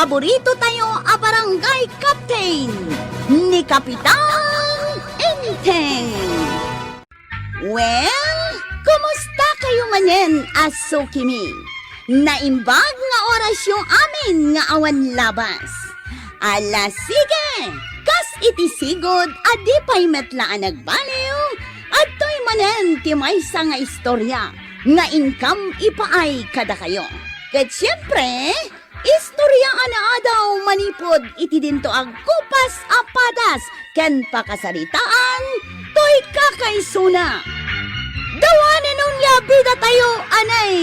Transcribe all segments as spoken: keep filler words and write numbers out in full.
paborito tayo a barangay captain, ni Kapitan Enteng. Well, kumusta kayo manen a sukimi? Naimbag nga orasyo amin nga awan labas. Ala, sige! Kas iti sigud a di pay met la a nagbaliw, adtoy manen ti maysa nga istorya nga inkam ipaay kadakayo. Ket siempre, istorya a naadaw manipud iti dinto a gupas a padas ken pakasaritaan toy kakaisuna. Dawanen onia bidatayo, anay!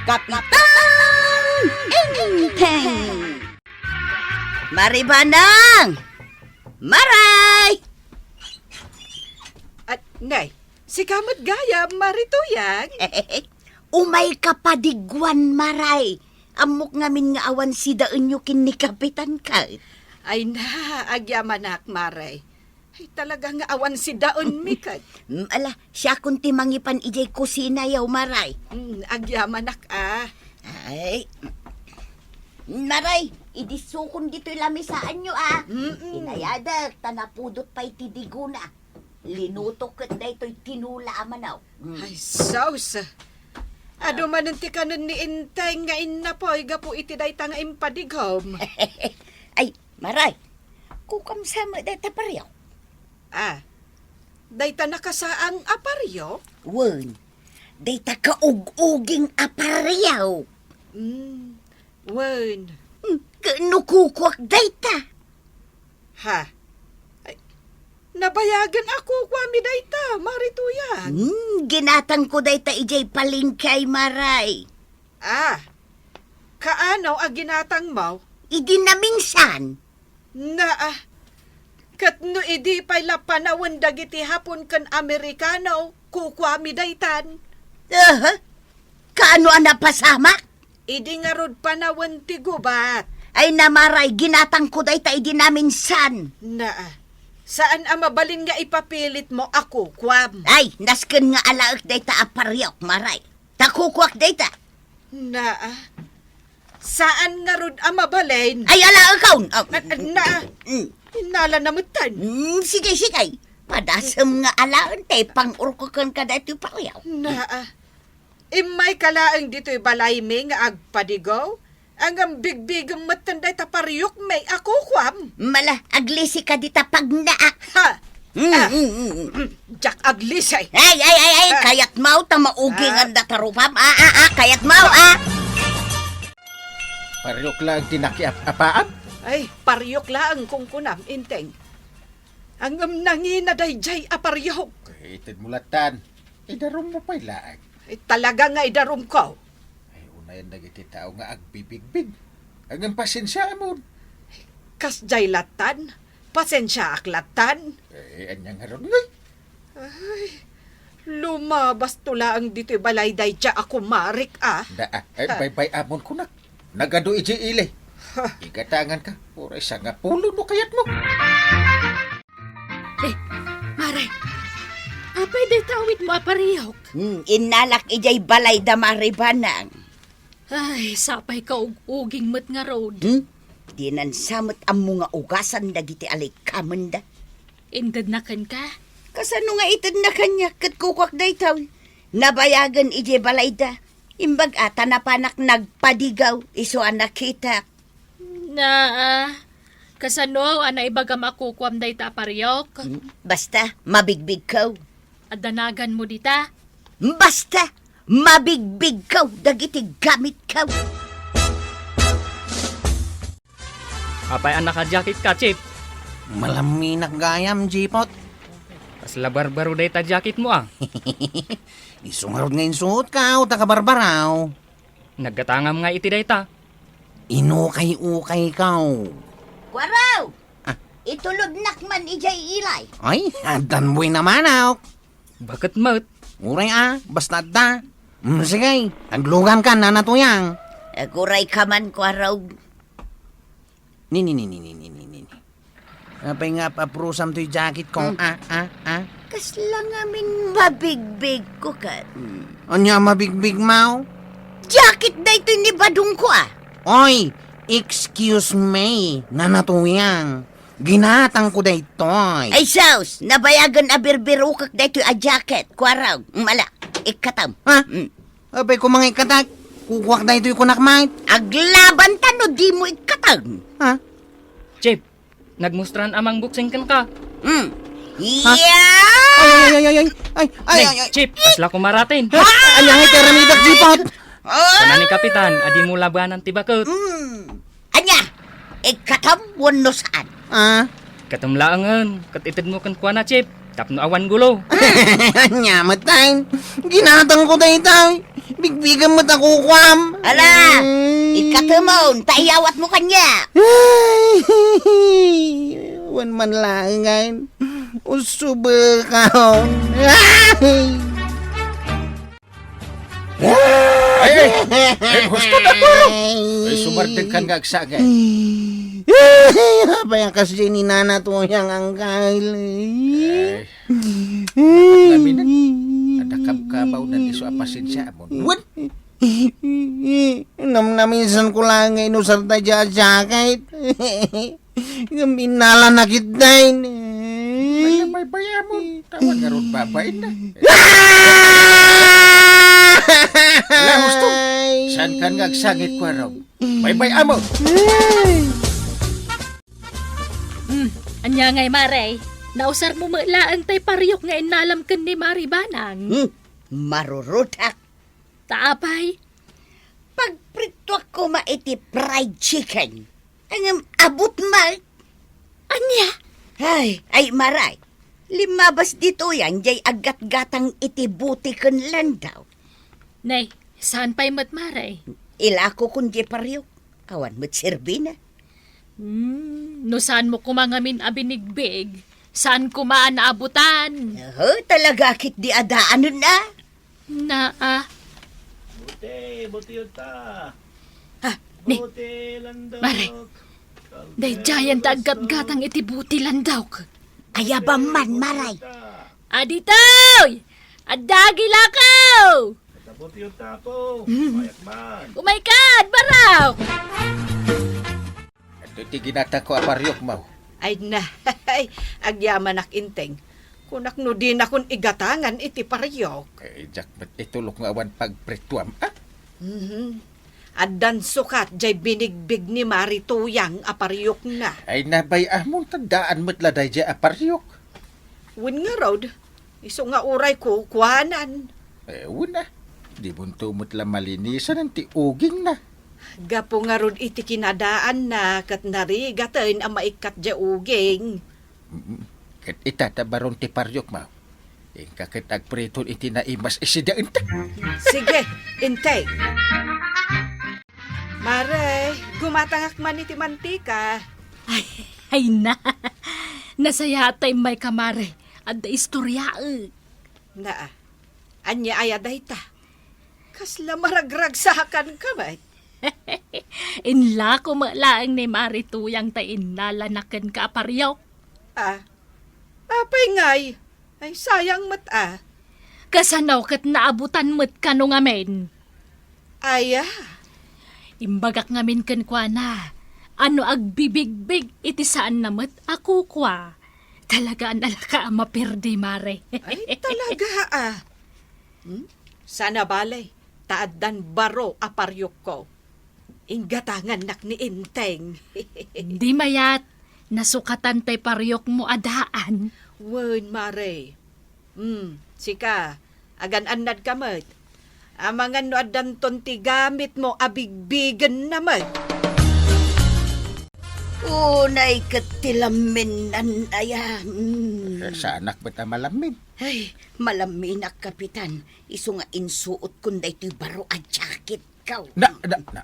Kapitan Enteng! Maribanang! Maray! At, nay, sika met gayam, Mari Tuyang. Umayka padiguan, Maray. Ammok ngamin nga awan sidaenyo ken ni Kapitan ket. Ay na, agyamanak, Maray. Ay, talaga nga awan sidaenmi ket. Mm, ala, siakon ti mangipan idiay kusinayo, Maray. Mm, agyamanak, a. Ay. Maray, idissokon ditoy lamisaanyo, a. Mm-mm. Inayadek, ta napudot pay ti digona. Linutok ket daytoy tinola a manaw. Mm. Ay, sus! Adu manen ti kanen ni Enteng nga innapoy gapu iti dayta nga impadigom. Ay, Maray, kukuam sa met dayta pariok? A, dayta nakasaang a pariok? Wen, dayta kaug-uging a pariok. Mm, wen. Hmm, ket no kukuak dayta? Ha? Ay, nabayagen a kukuami dayta, Mari Tuyang. Hmm, ginatangko dayta idiay palengke, Maray. A, kaano a ginatangmo? Idi naminsan. Naa, ket no idi pay la panawen dagiti Hapon ken Amerikano, kukuami daytan. Aha, kaano a napasamak? Idi ngarud panawen ti gubat. Ay, Maray, ginatangko dayta idi naminsan. Naa, saan a mabalin nga ipapilitmo a kukuam. Ay, nasken nga alaek dayta a pariok, Maray. Ta kukuak dayta. Naa, saan ngarud a mabalin. Ay, alaekon. Ah, na, na, mm. Innala na metten. Mm, sige, sige. Padasem nga alaen ti pang-urkoken kadaytoy pariok. Naa, immayka laeng ditoy balaymi nga agpadigaw, ngem bigbigem metten dayta pariokmi a kukuam. Mala, aglisika dita pagnaak. Ha? Mm, ah, mm, mm, mm. Diak aglisi. Ay, ay, ay, ay, ah, kayatmo ta mauging, ah, anda tarupam. Ah, ah, ah, kayatmo, ah. Pariok laeng ti nakiap-apaam? Ay, pariok laeng kunkunam, Enteng. Ngem nangina daydiay a pariok. Itedmo lattan. Idarummo pay laeng. Ay, talaga nga idarumko. Ay, unayen dagiti tao nga agbibigbig. Ngem pasensiaamon. Kasdiay lattan? Pasensiaak lattan? Eh, ania ngarud ngay? Ay, lumabasto laeng ditoy balay dayta a kumarik, ah. Da, ah, ay, ah, baybay-amon kunak. Nagadu idiay ili. Ha. Igatanganka, uray sangapulo no kayatmo. Eh, Maray, apay dayta awidmo a pariok? Hmm, innalak idiay balay da Mari Banang. Ay, sapay kaug-uging met ngarud. Hmm? Dinan sa met ammo nga ugasan dagiti alikkamenda. Intedna kenka? Kasano nga itedna kaniak ket kukuak daytoy? Nabayagen idiay balayda. Imbag a ta napanak nagpadigaw, isu a nakitak. Naa, kasano a naibagam a kukuam dayta a pariok? Hmm, basta, mabigbigko. Adda naganmo dita? Basta, mabigbigko dagiti gamitko. Apay a naka-jacketka, Chief? Malaminak gayam, Jipot. Kasla barbaro dayta jacketmo, a. Isu ngarud nga insuotko, ta kabarbaraw. Naggatangam nga iti dayta. Inukay-ukayko. Kuaraw! Ah. Itulodnak man idiay ilay. Ay, addan buin a manok. Baket met. Uray a, basta adda. Mm, sige, agluganka, Nana Tuyang. Agurayka man, Kuaraw. Ni, ni, ni. Apay nga apaprusan toy jacketko? Hmm. Ah, ah, ah. Kasla ngamin mabigbigko ket. Hmm. Ania mabigbigmo? Jacket daytoy ni badongko, a. Oy, Excuse me, Nana Tuyang. Ginatangko daytoy. Ay sus! Nabayagen a birbirukek daytoy a jacket, Kuarog. Mala, ikkatem. Ha? Mm. Apay ko mga ikkatak? Kukuak daytoy kunak, mate. Aglabanta no dimo ikkatem. Ha? Chief, nagmustran a mangboksing kenka. Mm. Ha? Yeah! Ay, ay, ay, ay, ay. Ay, ay, Nay, ay, ay. Chief, kasla kumaratin. Ha? Anya nga iti aramidak, Chief, ah? Ah! Kuna ni Kapitan, a dimo labanan ti baket. Mm. Anya? Ikkatem wenno saan? Ah? Ikkatem laengen, ket itedmo kenkuana, Chief, tapno awan gulo. Anya met, tay? Ginatangko daytoy. Bigbigem met a kukuam. Ala, mm. Ikkatemon, ta iyawatmo kaniak. Ay, wen man laengen. Usubekon. Ay! Ay, ay, ay, husto na, Purong! Ay, sumardeng kan nga agsangay. Ay, apay a kasdi ni Nana Tuyang, Angkal. Ay, namin, adda kabkabaw nan isu a pasensiamon. Wen? Namnamisan ko laeng nga inusarta diay a jacket. Ngem innalanak itay. Ay, nabaybay-amon. Tawan ngarud babain na. Ala, husto. Saan kan nga agsangit, Kuarog? Baybay-amon. Hmm, ania ngay, Mare? Nausarmo met laeng tay pariyok nga innalam ken ni Mari Banang. Hmm, marurudak. Ta apay? Pagprituak koma iti fried chicken. Ngem abut met. Ania? Ay, ay, Mare. Limmabas ditoy diay aggatgatang iti buti ken landaw. Nay, saan pay met, Mare? Ilakokon diay pariyok. Awan met serbina. Hmm, no saanmo koma ngamin a binigbig, saan koma a naabutan. Oho, talaga ketdi a daanen a. Naa. Buti, buti ta. Ah, ni. Buti, landok. Mare, daydiayen ta aggatgatang iti buti, landok. Ayabam man, Mare. Aditoy! Adda agilakaw! Kasabot yun, Tapo. Mm. Mayat man. Umayka, barok! Ito ti ginatangko a pariyok, maw. Ay na, agyamanak, Inteng. Kunak no dinakon igatangan iti pariyok. Eh, diak met itulok nga awan pagprituam, ah? Mhm. Addan sukat jay binigbig ni Mari Tuyang a pariyokna. Ay, nabaybay-amon, ta daan met la dayjay a pariyok. Wen ngarud, isu nga uray kukuanan. Eh, wen a, dimonto met la malinisan ti ugingna. Gapu ngarud iti kinadaanna ket narigaten a maikkat jay uging. Mm, ket ita ta baron ti pariyok, maw. Inka ket agpriton iti naimas isi daenta. Sige, Inteng. Mare, gumatangak man iti mantika. Ay, ay na. Nasayaat ta immayka, Mare. Adda istoryaek. Naa, ania aya dayta? Kasla maragragsakanka met. Inlako met laeng ni Mari Tuyang ta innalana kenka a pariyok. Ah, apay ngay? Ay, sayang met a. Kasano ket naabutan met kano ngamin? Aya? Imbagak ngamin kenkuana a no agbibigbig iti saanna met a kukua. Talaga a nalaka a maperdi, Mare. Ay, talaga a. Hmm? Sana bale, ta addan baro a pariyokko. Inggatangannak ni Inteng. Di mayat, nasukatan tay pariyokmo a daan. Wen, Mare. Hmm, sika, agan-annadka met. Amangan no addanton ti gamitmo a bigbigenna met. Unay ket ti lamminnan aya. Hmm. Eh, saanak met a malammin. Ay, malamminak, Kapitan. Isu nga insuotkon daytoy baro a jacket. Ikaw. Na, na, na,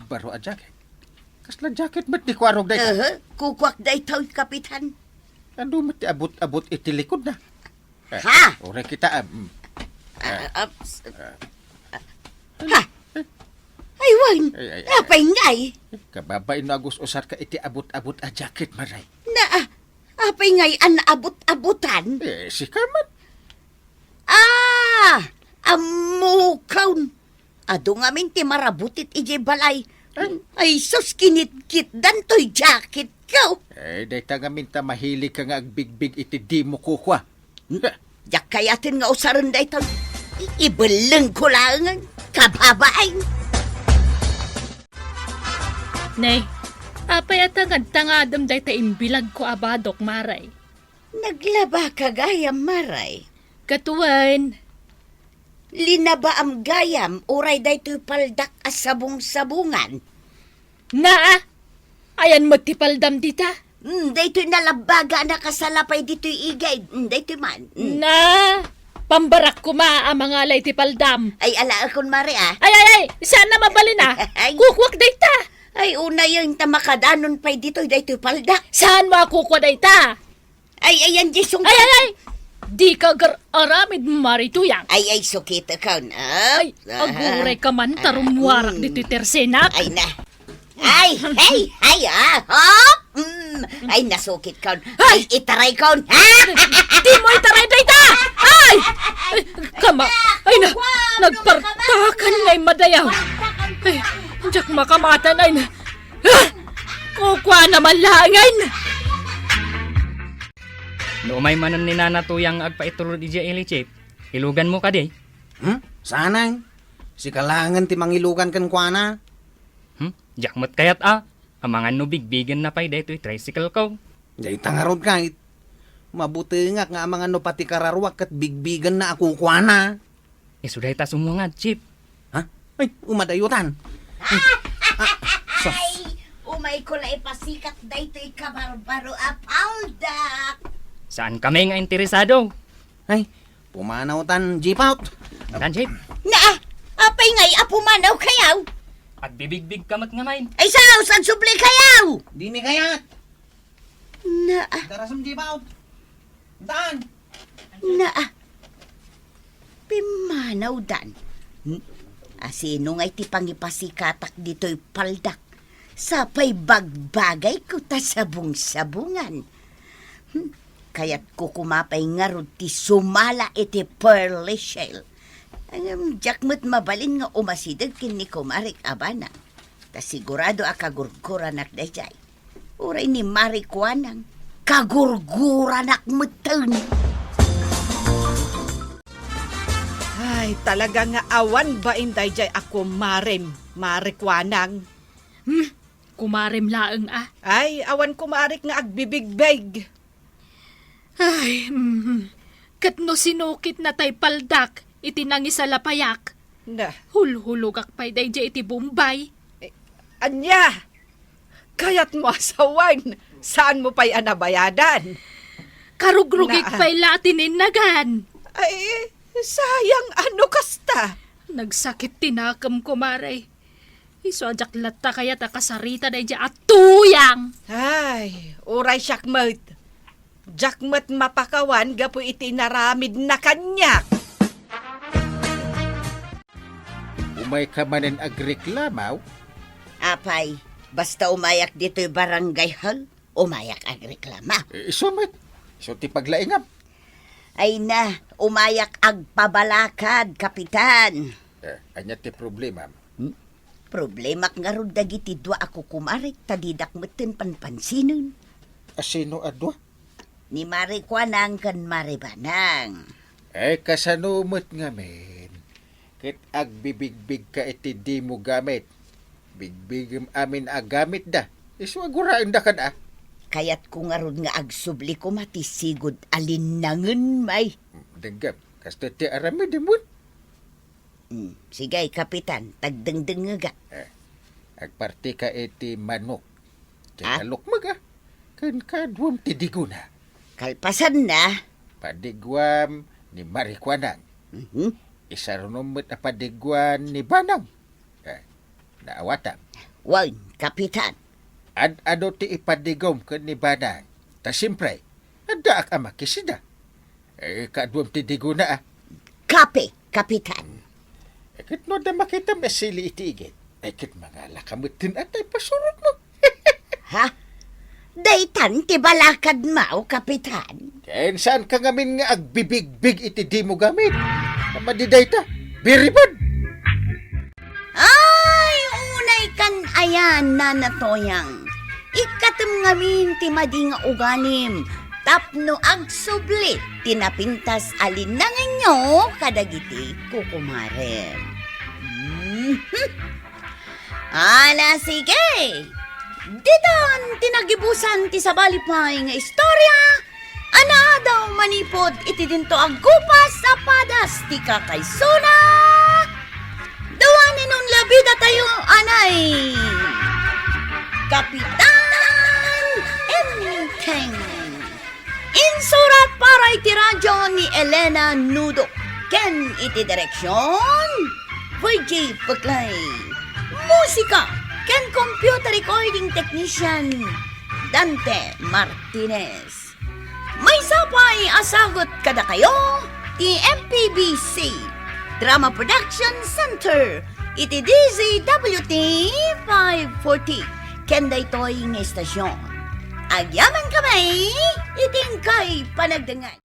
baro a jacket? Kasla jacket met ni Kuarog dayta? Aha, kukuak daytoy, Kapitan. Adu met ti abut-abut iti likod na? Eh, ha? Uray kita, ah, mm. Ah, ah, s-, ah. Ha? Ay, wen. Ay, ay, ay. Apay ngay? Kababain no agus-usarka iti abut-abut a jacket, Maray. Na, ah, apay ngay a naabut-abutan? Eh, sika man. Ah, ammokon. Adu ngamin ti marabutit idiay balay. Ay, sus, kinitkitdan toy jacket ko. Eh, dayta ngamin ta mahilig ka nga agbigbig iti dimo kukua. Diak kayaten nga usaren dayta. I-, ibelleng ko laengen. Kababain. Nay, apay a tangad-tangadem dayta imbilagko a badok, Maray? Naglaba ka gayam, Maray? Ket wen. Linabaam gayam, uray daytoy paldak a sabong-sabongan. Naa, ayan met ti paldam dita? Hmm, daytoy nalabbaga a nakasalapay ditoy igid. Hmm, daytoy man. Hmm. Na, pambarak koma a mangalay ti paldam. Ay, alaekon, Maray, ah. Ay, ay, ay, saan na mabalin, ah. Ay. Kukuak dayta. Ay, unayen ta makadanon pay ditoy daytoy paldak. Saan mo a kukua dayta? Ay, ayan, di sungkit. Ay, ay, ay! Di ka gar-aramid, Maray Tuyang. Ay, ay, sukit akon, ah. Ay, ah, aguray ka man, ta ah, rummuarak mm. Ditoy tersenak. Ay na. Ay, ay, ay, ah, hop! Mm. Ay, nasukit kon. Ay, itaray kon. Di mo itaray dayta! Ay! Ay, kama, ay na, nagpartakan nga imadayaw. Ay, diak makamatan, ay na. Ah! Kukua naman laengen! No umay manen ni Nana Tuyang nga agpaitulod idiay ili, Chief, iluganmo kadi? Hmm? Saan? Sika laengen ti mangilugan kenkuana. Hmm? Diak met kayat a. Amangan no bigbigenna pay daytoy tricycle ko. Dayta ngarud, kayat. Mabutengak nga amangan no pati kararuak ket bigbigenna a kukuana. Isu dayta sumungad, Chief. Ha? Ay, umadayutan. Ay, ah, sus. Ay, umayko la ipasikat daytoy kabarbaro a paldak. Saan kami nga interesado? Ay, pumanawtan, Jeep out. Tan, Chief. Naa, apay ngay a pumanawkayaw? Agbibigbig ka met ngamin. Ay, sao, saan subli kayaw? Di mi kayat. Naa. Darasem, Jeep out. Tan. Naa. Pimmanawdan. Hmm? Asino ngay ti pangipasikatak ditoy paldak? Sapay bagbagayko ta sabong-sabongan. Hmm? Kayatko koma pay ngarud ti sumala iti pearly shell. Ngem diak met mabalin nga umasideg ken ni kumarek a banag. Ta sigurado a kagurguranak daydiay. Uray ni Mari Kuanang, kagurguranak metten. Ay, talaga nga awan bain daydiay a kumarem, Mari Kuanang. Hmm, kumarem laeng a. Ay, awan kumarek nga agbibigbeg. Ay, mhm. Ket no sinukit na tay paldak iti nangisalapayak, na, hulhulogak pay daydiay iti Bombay. Eh, ania? Kayat mo a sawen, saan mo pay a nabayadan? Karugrugik na, pay la ti ninnagan. Ay, sayang a no kasta. Nagsakit ti nakem, kumare. Isu a diak latta kayat a kasarita daydiay a Tuyang. Ay, uray siak met. Diak met mapakawan gapu iti inaramidna kaniak. Umayka manen agreklamaw? Apay, basta umayak ditoy barangay hall, umayak agreklama. Eh, isu met. Isu ti paglaingam. Ay na, umayak agpabalakad, Kapitan. Eh, ania ti problemam? Hmm? Problemak ngarud dagiti dua a kukumarek ta didak metten panpansinen. Asino a dua? Ni Mari Kuanang ken Mari Banang. Eh, kasano met ngamin? Ket agbibigbigka iti dimo gamit. Bigbigem amin a gamitda. Isu a guraenda kad a. Kayatko ngarud nga agsubli koma ti sigud a linnangen, may. Denggem, kastoy ti aramidem wen? Hmm, sige, Kapitan, tagdengdengngegak. Eh, agpartika iti manok. Ti, ah? Talukmeg, ah. Ken kaduam ti digona. Kalpasanna, padiguam ni Mari Kuanang. Mhm. Isarunom met a padiguan ni Banang. Eh, naawatam. Wen, Kapitan. Ad-adu ti ipadigom ken ni Banang. Ta siempre, addaak a makisida. Eh, kaduam ti digona, ah. Kape, Kapitan. Eh, ket no adda makitam a sili iti igid, eh, ket mangalaka metten a tay pasurotmo. Ha? Daytan ti balakadmo, Kapitan? Ken saanka ngamin nga agbibigbig iti dimo gamit? Madi dayta, biribad! Ay, unay kan ay Nana Toyang, ikkatem ngamin ti madi nga ugalim tapno agsubli ti napintas a linnanganyo kadagiti kukumarem. Mhm. Ala, sige! Ditan ti nagibusan ti sabali pay nga istorya a naadaw manipud iti dinto a gupas a padas ti kakaisuna. Dua ni Nonlabida tayo, anay Kapitan Enteng. Insurat para iti radyo ni Elena Nudo ken iti direksyon, Virgie Peclay. Musika ken computer recording technician, Dante Martinez. Maysa pay a sagut kadakayo ti M P B C Drama Production Center iti D Z W T five forty ken daytoy nga istasyon. Agyamankami iti inkay panagdengngeg.